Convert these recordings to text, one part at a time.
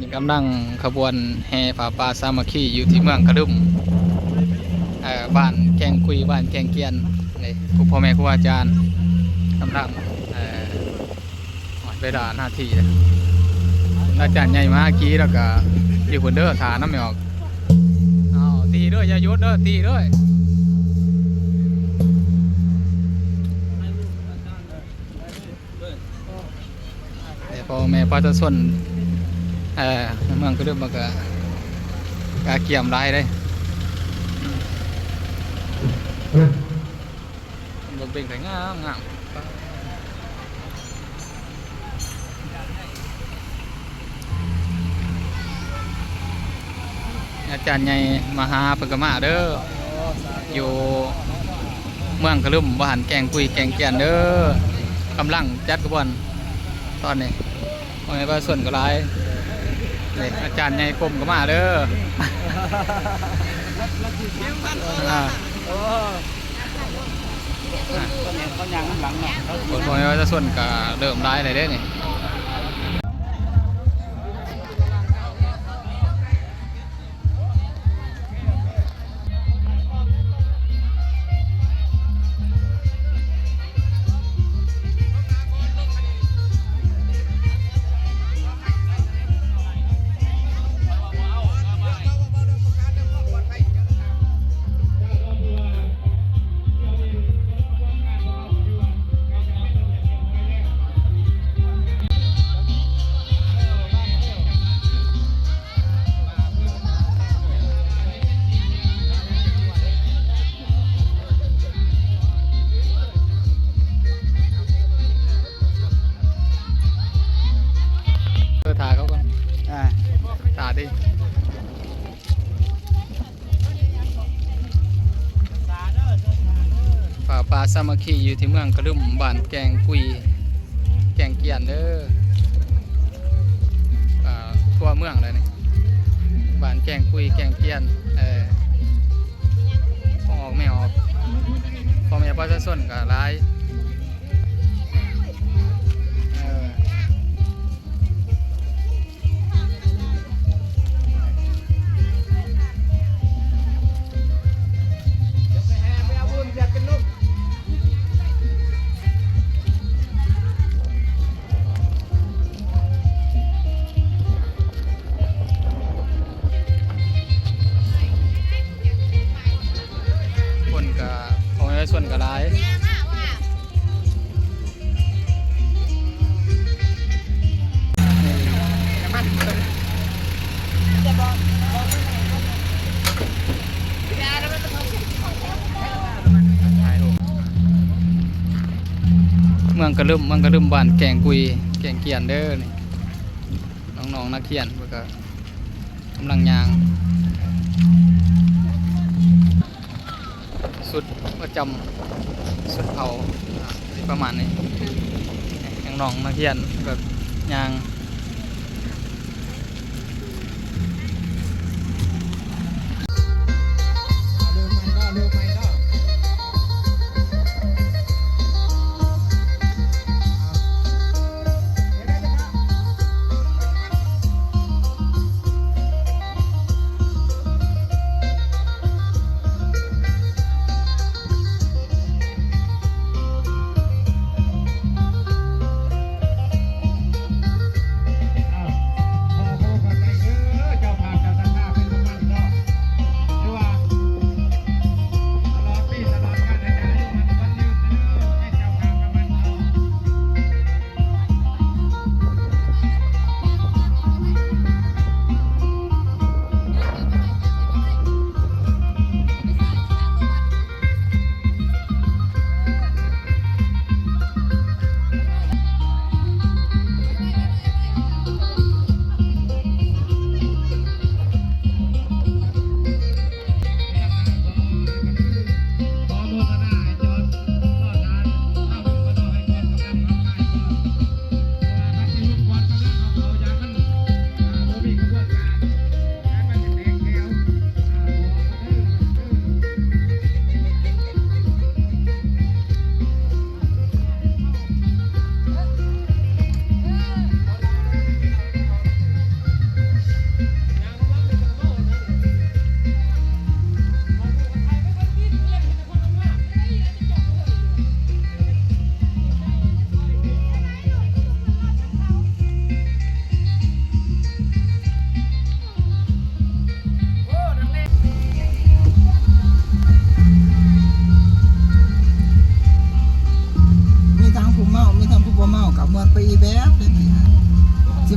ນີ້ກຳລັງຂະບວນແຫ່ຜ້າປ່າສາມັກຄີຢູ່ທີ່ເມືອງກະດຸມ ເອີ ບ້ານແກ້ງກຸຍ ບ້ານແກ້ງກຽນ. ນີ້ ຄູ ພໍ່ແມ່ຄູອາຈານກຳລັງ ເອີ ຮອດເວລາໜ້າທີ່ແລ້ວ. ອາຈານໃຫຍ່ມາກີ້ແລ້ວກະຢູ່ພຸ້ນເດີ ຖ້ານຳແມ່ອອກ. ເອົາ ຕີເດີ ຢ່າຢຸດເດີ ຕີເດີ. ແຕ່ພໍ່ແມ່ປະຊາຊົນ ເອີ ເມືອງກະດຸມມັນກະກະກຽມຫຼາຍເດ້. ເບິ່ງເປັນໄປງາມໆ. ອາຈານໃຫຍ່ມາຫາເພິ່ນກະມາເດີ ຢູ່ເມືອງກະດຸມ ບ້ານແກ້ງກຸຍ ແກ້ງກຽນເດີ. ກຳລັງຈັດຂະບວນຕອນນີ້ ພໍ່ແມ່ປະຊາຊົນກະຫຼາຍ. ນີ້ ອາຈານໃຫຍ່ກົມກະມາເດີ. ອ່າ ຄົນ ພໍ່ແມ່ປະຊາຊົນກະເລີ່ມຫຼາຍແລ້ວເດ້ນີ້. ເອີ ຖ້າເຂົາກ່ອນ ອ່າ ຖ້າຕິ. ຜ້າປ່າສາມັກຄີຢູ່ທີ່ເມືອງກະດຸມ ບ້ານແກ້ງກຸຍ ແກ້ງກຽນເດີ. ອ່າ ທົ່ວເມືອງເລີຍນີ້ ບ້ານແກ້ງກຸຍ ແກ້ງກຽນ ເອີ ພໍ່ອອກແມ່ອອກ ພໍ່ແມ່ປະຊາຊົນກະຫຼາຍ ເອີ. ຄົນກະ ຂອງປະຊາຊົນກະຫຼາຍ. ເມືອງກະດຸມ ເມືອງກະດຸມ ບ້ານແກ້ງກຸຍ ແກ້ງກຽນເດີນີ້. ນ້ອງໆ ນັກຮຽນເພິ່ນກະກຳລັງຍ່າງ ຊຸດປະຈຳຊົນເຜົ່າ ອາ ຊິປະມານນີ້. ນ້ອງໆ ນັກຮຽນແບບຍ່າງ. ເ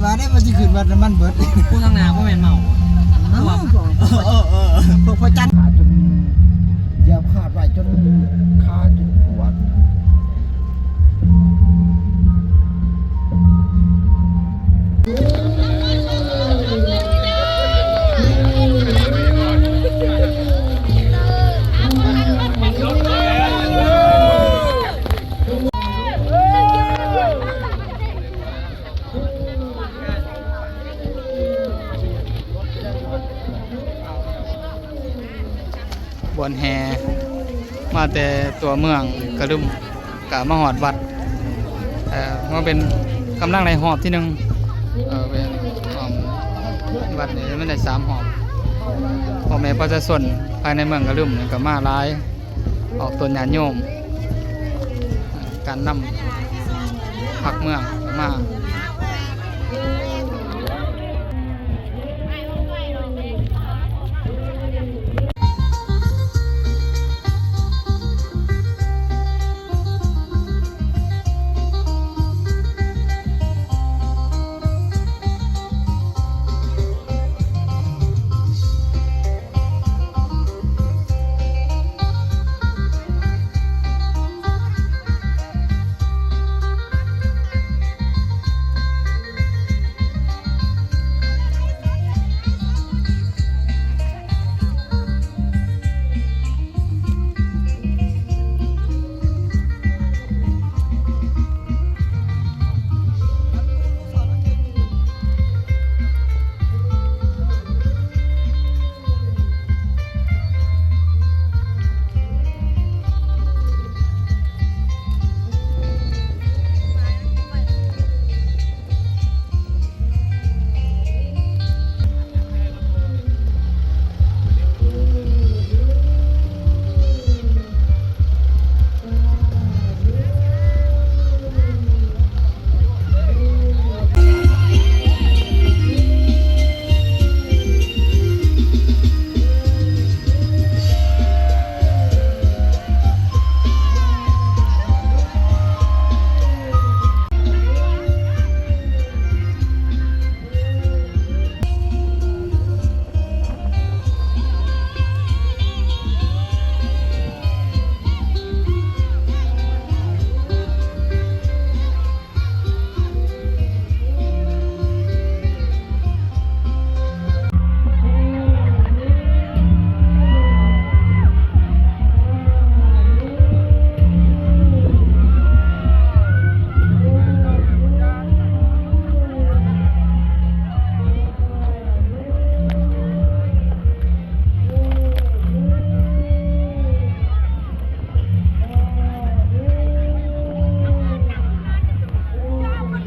ວ່າໄດ້ວ່າຊິຂຶ້ນວ່ານ້ຳມັນເບິດ. ຜູ້ທາງໜ້າບໍ່ແມ່ນເມົາບໍ່? ເມົາ. ເອີ ເອີ ເອີ ພວກພະຈັນ ຈົນຢຽບຄາດໄວ້ຈົນຂາຈົນປວດ. ບ່ອນແຫ່ມາແຕ່ຕົວເມືອງກະດຸມ ກະມາຮອດວັດ ເອີ ມາເປັນກຳລັງໄດ້ຮອບທີໜຶ່ງ ເອີ ເປັນຮອບວັດນີ້ມັນໄດ້ສາມຮອບ. ພໍ່ແມ່ປະຊາຊົນພາຍໃນເມືອງກະດຸມນີ້ກະມາຫຼາຍ ອອກຕົນຍາດໂຍມ ການນຳພັກເມືອງມາ.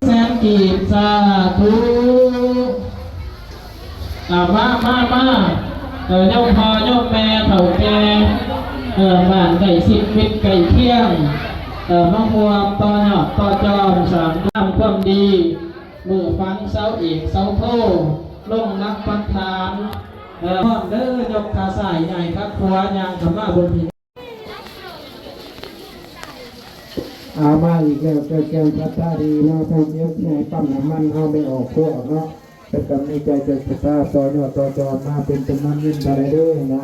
ແສນກີບ ສາທຸ. ອ່າ ມາ ມາ ມາ ເອີ ໂຍມພໍ່ໂຍມແມ່ເຖົ້າແກ່ ເອີ ບ້ານໃກ້ຊິດມິດໃກ້ຄຽງ ເອີ ມາຮ່ວມຕໍ່ຍອດຕໍ່ຈອມ ສ້າງນຳຄວາມດີ ມື້ຝັງເສົາເອກເສົາໂທ ລົງຫຼັກປັກຖານ ເອີ ພ້ອມເດີ ຍົກຂາຊ້າຍ ຍ້າຍຂາຂວາ ຍ່າງເຂົ້າມາບົນພີ. ເອົາມາອີກແລ້ວ ເຈົ້າແກ້ວສັດທາດີເນາະ ຜູ້ເກັບໃຫ້ປ້ຳນ້ຳມັນເຮົາໄດ້ອອກພວກເນາະ ເພິ່ນກໍມີໃຈເຈົ້າສັດທາຕໍ່ຍອດຕໍ່ຈອມມາເປັນຈຳນວນເງິນເທົ່າໃດເດີເນາະ.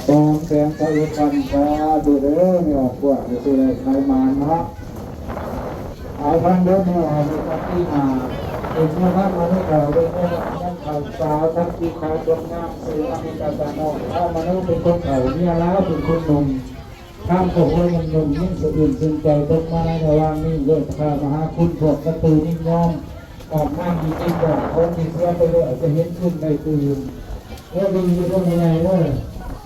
ກອງແສງສະເອັດພັນ ສາທຸເດີ ຍອດພວກ ໄດ້ຊື້ໄດ້ຂາຍໝານເນາະ. ເອົາທາງເດີ ແມ່ອອກໃນປັດຕິມາ ເປັນແມ່ທາງມະນຸເຖົ້າ ເປັນແມ່ທາງເຖົ້າສາວ ທັງທີ່ຂາວຕົນງາມ ຊື່ອາມິຕາຕານອງ ພະມະນຸເປັນຄົນເຖົ້າ ເມຍລາວເປັນຄົນໜຸ່ມ. ທາງພວກເຮົາຍັງໜຸ່ມ ຍັງສະອື້ນຊື່ນໃຈ ຕົກມາໃນລະຫວ່າງນີ້ ດ້ວຍພະມະຫາຄຸນ ພວກກະຕືຍິນຍອມ ອອກນາມດີຈິງບອກ ຂອງທີ່ເສຍໄປແລ້ວຈະເຮັດຄືນໄດ້ຕື່ມ. ເອີ ດີຢູ່ເດີ ພໍ່ໃຫຍ່ເດີ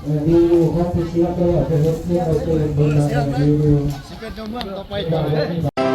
ເອີ ດີຢູ່ ຂອງທີ່ເສຍໄປແລ້ວຈະເຮັດຄືນໄດ້ຕື່ມ ເພິ່ນວ່າດີຢູ່ ຊິເປັນເຈົ້າເມືອງຕໍ່ໄປ.